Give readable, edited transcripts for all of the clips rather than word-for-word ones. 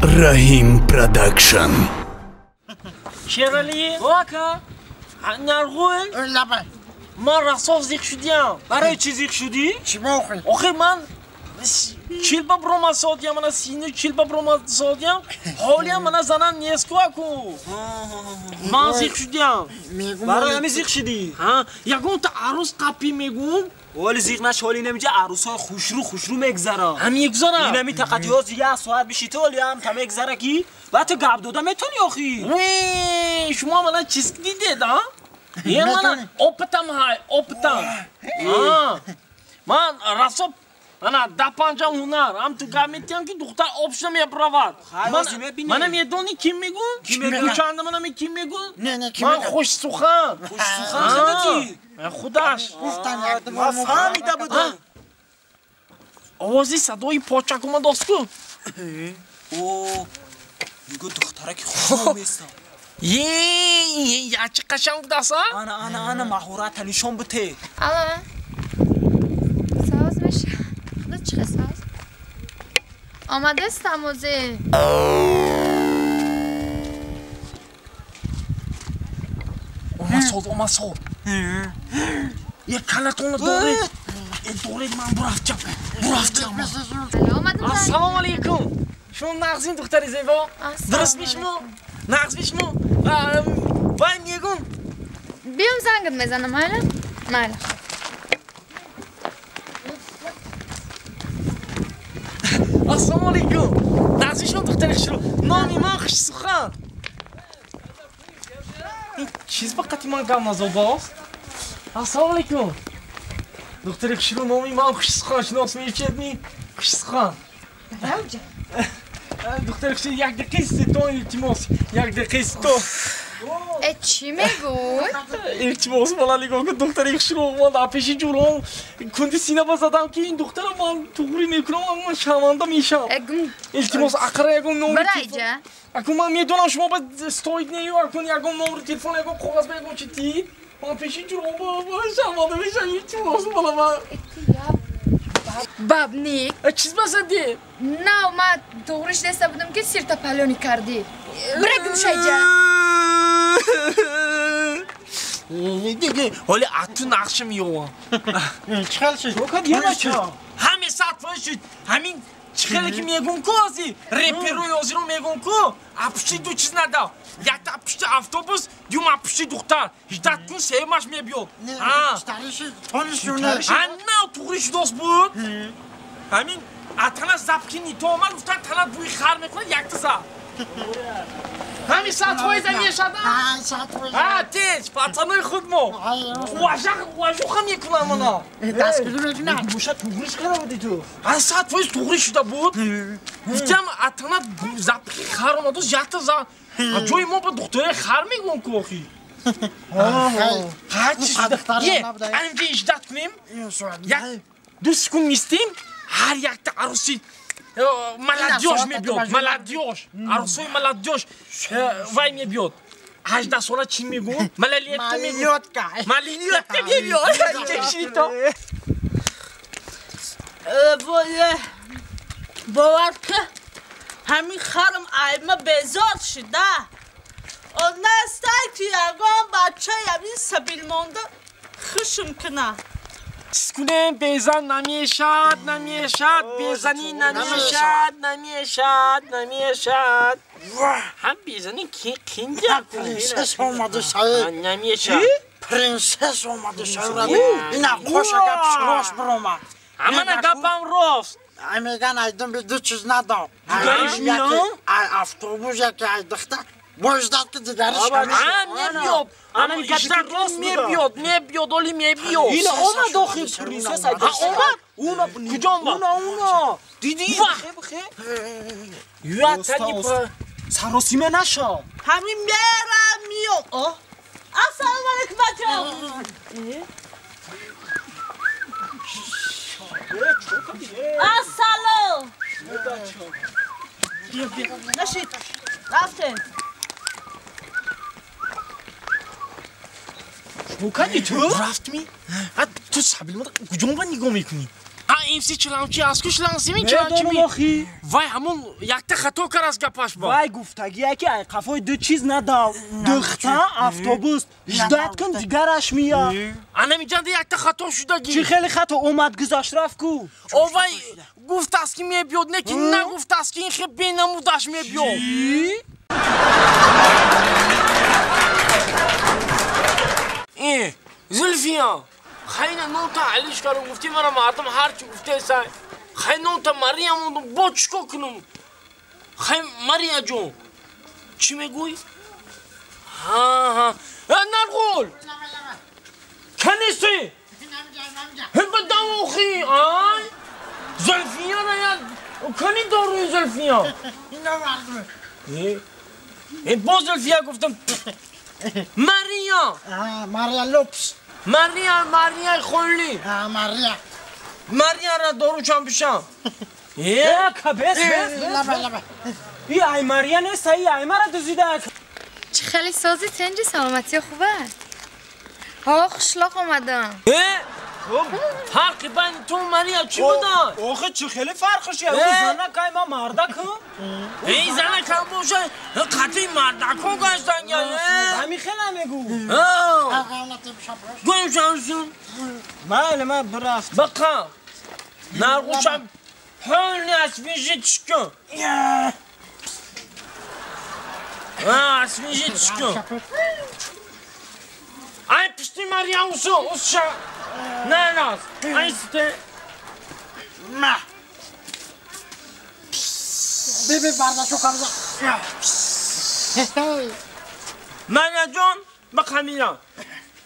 Раҳим Продакшн. Шерали? Ока? Нарғул? Лабай. Ман расов зиқ шудиям. Барои чӣ зиқ шудӣ? Чӣ мохӣ? Охи ман 40 ба брома содиям, мана 30 ба брома содиям. Ҳолиям мана занан нестку аку. Ман зиқ шудиям. Барои ҳамин зиқ шудӣ? Ҳа, ягонта арӯс қапӣ мегӯм. Вали зиқ наш ҳоли инамиҷа арӯсҳои хушрӯ хушрӯ мегзара. Ҳам мегзара. Инами тақатиҳоз як соат биши ту ҳоли ҳам та мегзара ки баъд ту гап дода метонӣ охи. Вей, шумо мана чиз дидед, а? Е мана опытам ҳай, опытам. Ман расо мана 15 ҳунар, ҳам ту гап метиҳам ки духтар об шуда мебаравад. Мана медонӣ ким мегӯм? Кӯчанда мана ким мегӯм? Ман хушсухан. Хушсухан худати? Худаш. Ман фаҳмида будам. Овози садои почак омадост ку? О, мегӯ духтараки хушрӯ местам. Е, ячи қашанг будааст, а? Ана, ана, ана маҳората нишон бите. Алло. Соз меша. Худат чӣ соз? Омадастам озе. Омад соз, омад соз. Е, калатонро доред. Е, доред, ман бурафтам. Бурафтам. Ассалому алайкум. Шумо нағзин духтари зебо? Дуруст мешумо? Нағз мешумо? Вай мегӯм. Биём зангат мезанам, майла? Майла. Ассалому алайкум. Нағз мешумо духтари хушрӯ? Номи ман Хушсухан. Ин чиз ба қати ман гап назодааст? Ассалому алайкум. Духтари хушрӯ, номи ман Хушсухан. Шинос мешавед ми? Хушсухан. Духтари хушрӯ, як дақиқа истед, илтимос. Як дақиқа истед. Э, чӣ мегӯй? Илтимос, мана нигоҳ кун, духтари хушрӯ, ман дар пеши ҷуром кунди сина ба задам ки ин духтара ман туғрӣ мекунам, ман шарманда мешавам. Илтимос, ақра ягон номери Барайҷа. Акун ман медонам шумо ба стоит нею, акун ягон номери телефон, ягон коғаз ба ягон чи тид. Ман пеши ҷуром шарманда мешавам, илтимос, мана ман. Бабник. Чиз ба задӣ? Нав, ман туғриш неста будам ки сирта палёни кардӣ. Бира гумшайҷа. Ҳоли ату нақша меёвам. Чӣ хел шуд? Ҳаме 100% шуд. Ҳамин чӣ хеле ки мегӯм ку ози, реперои озиро мегӯм ку, апушти ду чиз надав. Якта апушти автобус, дюм апушти духтар. 18 кун сеюмаш мебиёд. Нав туғрӣ шудост буд. Ҳамин атана запки нито омад, гуфтан танат бӯи хар мекунад, якта зад. Ҳамин 100% мешадам? Ҳа, тез, пацанои худмо. Уважуха мекунам мана. Дастгирӣ мекунам. Боша туғриш карда будӣ ту? Ҳа, 100% туғрӣ шуда буд. Гуфтам атана запки хар омадост, якта зад. Ҷои мо ба духтарои хар мегӯм ку охи. Ҳа, чӣ шуда? Е, анҷа иждат кунем. Як ду секунд мистем, ҳар якта арӯси молодёжь мебиёд, молодёжь, арӯсои молодёжь вай мебиёд. 18 сола чӣ мегӯм? Малолетка мегӯм. Малолетка мебиёд. Чешито. Бовар ки ҳамин харам айма безор шуда. Он нестай ки ягон бачаи ҳамин сабил монда хушм куна. Чиз кунем, безан намешад, намешад, безанӣ намешад, намешад, намешад. Ҳам безанӣ қиндя. Принсесс омаду саид. Намешад. Принсесс омаду саид. Ина қоша гапш рост биромад. Ҳамана гапам рост. Ай меган айдум би ду чиз надо. Дигариш миё? Ай автобус яки ай духта. Боҷдад ки дигариш Ҳа, мебиёд. Иждат мебиёд, мебиёд, оли мебиёд. Ина омад охи принсесс ай Ҳа, омад? Уна Куҷо омад? Уна, уна. Дидӣ? Вах! Юа тани Саросима наша. Ҳамин мерам миёд. Ассалому алайкум бачаҳо. Ассалом. Нашид. Рафтем. Чӣ кардӣ ту? Рафтми? Ту сабил мода куҷо ба нигоҳ мекунӣ? МС Чаламчи аз ку шлансими Чаламчи ми? Вай ҳамон якта хато кар аз гапаш ба. Вай гуфтагие ки ай қафои ду чиз надав. Духта автобус ждат кун дигараш мия. Анамиҷанда якта хато шудаги. Чӣ хеле хато омад гузашт рафт ку? О вай гуфтааст ки мебиёд, не ки нагуфтааст ки ин хел бенамудаш мебиёд. Э, Зулфия, хайна нота алиш карам гуфти мара мардум ҳарчи гуфтеса. Хай нота Мария мондум, бо чико кунум? Хай Мария ҷон, чӣ мегӯй? Ҳа, ҳа. Э, Нарғул! Каниси? Ҳе давохи, ай? Зулфия ра я кани доруи Зулфия? Э, бо Зулфия гуфтам. Мария! Мария Лопес. Мария, Мария Холли. Мария. Мария ра доручам бишам. Э, кабес, бес, бес. И ай Мария нест, ай ай мара дузида. Чӣ хеле сози тенҷи саломатӣ хуб аст? Ҳо, хушлоқ омадам. Э, фарқи байни ту Мария чӣ буда? Охи чӣ хеле фарқш я? Ӯ занак ай ма мардакам. Эй занакам боша, қатъи мардакон гаштан я. Ҳами хела мегӯ. Гӯем шансун. Майли ма бирафт. Бақа. Нарғушам ҳолни освежить кун. Освежить кун. Ай пишти Мария усу, усша. Нараз. Ай сте. Ма. Беби бардашу камза. Мария ҷон, ба Камила.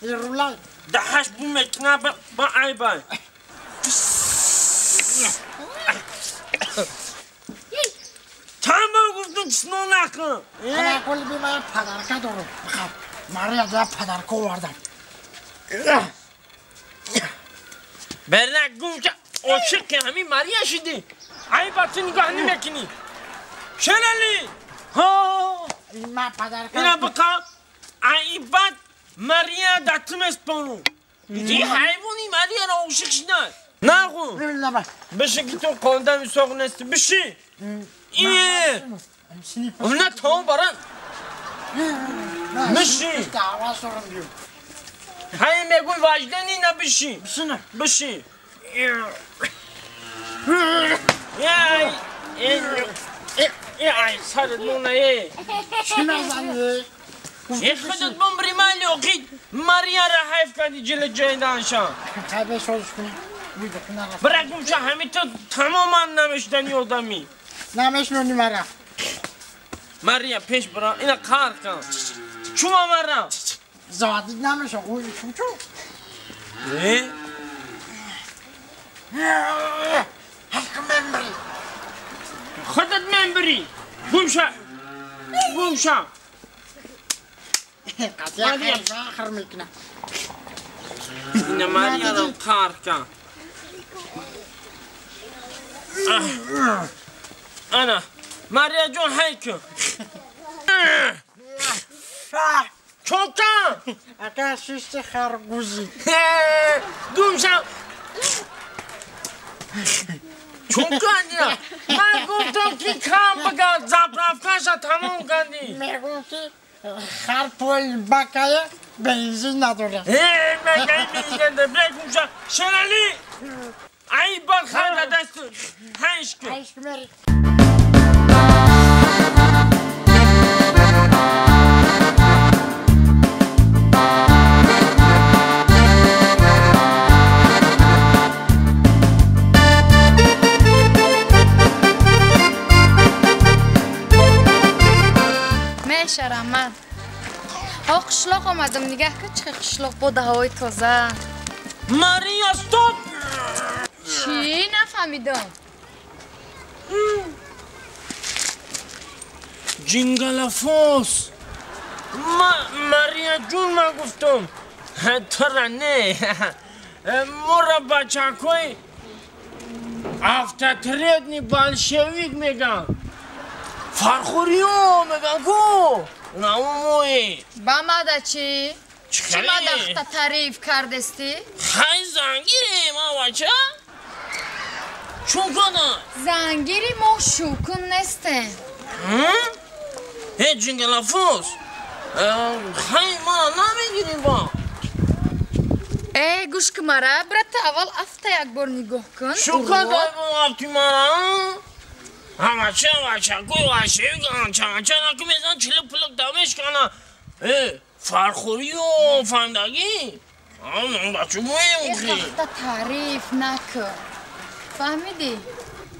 Ирулай. Дахаш бу мекна ба ай бай. Чанд бор гуфтум чисно накун. Коли би ман падарка дорум. Мария да падарка овардам. Бернак гум ки ошиқи ҳамин Мария шидӣ. Ай ба ту нигоҳ намекунӣ. Шерали! Ҳо! Ман падарка. Ина биқа. Ай бад Мария да ту меспорум. Ин ҳайвони Марияро ошиқ шида. Нағу. Биши ки ту қонда мисоқ нести. Биши. Ие. На то баран. Биши. Ҳай мегӯй ваҷдани на биши. Биши. Ай, ай, сарат мона е. Чӣ мезанӣ? Е худат бумбри мали оқид Марияра ҳайф кардӣ ҷили ҷойданша. Хай бесозш кунӣ. Бира гумша ҳами ту тамоман намешдани одамӣ. Намешнони мара. Мария пеш бира, ина қар кан. Чума мара? Заводит намеша, ой, чу-чу. Э? Ҳақ мембри. Худат мембри. Гумша. Гумша. Қатъия хар мекунам. Ина Марияро қар кан. Ана, Мария ҷон ҳай кун. Чокан! Ака шишти харгузи. Гумша. Чокан я. Ман гуфтам ки кам бага заправкаша тамом кардӣ. Мегӯм ки хар пол бакая бензин надорад. Э, мегай бензин надорад. Бля гумша. Шерали! Ай бад хар да дасту. Ҳайш кун. Ҳайш мери. Шарамат. Ҳо, қишлоқ омадам. Нигаҳ кун чӣ қишлоқ бода ҳавои тоза. Мария, стоп! Чӣ нафаҳмидам? Ҷингалафос. Мария ҷун ман гуфтам. Тура не. Моро бачакҳои автотрядни болшевик меган. Фархуриё меган ку. Наумои. Ба мада чӣ? Чӣ мада хта тариф кардестӣ? Хай зангирем, авача. Чун када? Зангири мо шукун нестем. Э, ҷингалафоз. Хай, мана намегирӣ ба. Э, гӯш ки мара, брата, аввал афта як бор нигоҳ кун. Чун када афти мара? Ҳамача вачакуй вашеви анча наку мезан чилик пулик дамешкана. Э, фархурию фаҳмдагӣ? Бачу буем. Ихта таъриф накун. Фаҳмидӣ?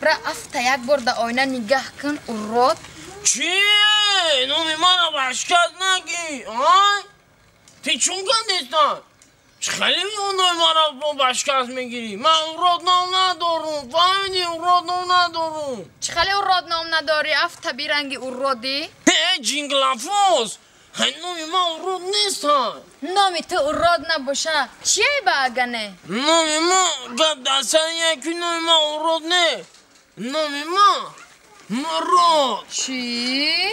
Бра афта як бор да оина нигаҳ кун, урод. Чи? Номи мана башкат нагӣ, ай? Ти чун кандестан? Чӣ хеле номи мара башкат мегирӣ? Ман урод ном надорум, фаҳмидӣ? Урод ном надорум. Чӣ хеле урод ном надорӣ? Афта биранги уродӣ? Э, ҷинглафоз! Номи ман урод нест. Номи ту урод набоша, чие ба агане? Номи ман гап дар сари яки, номи ман урод не. Номи ман Мурод. Чӣ?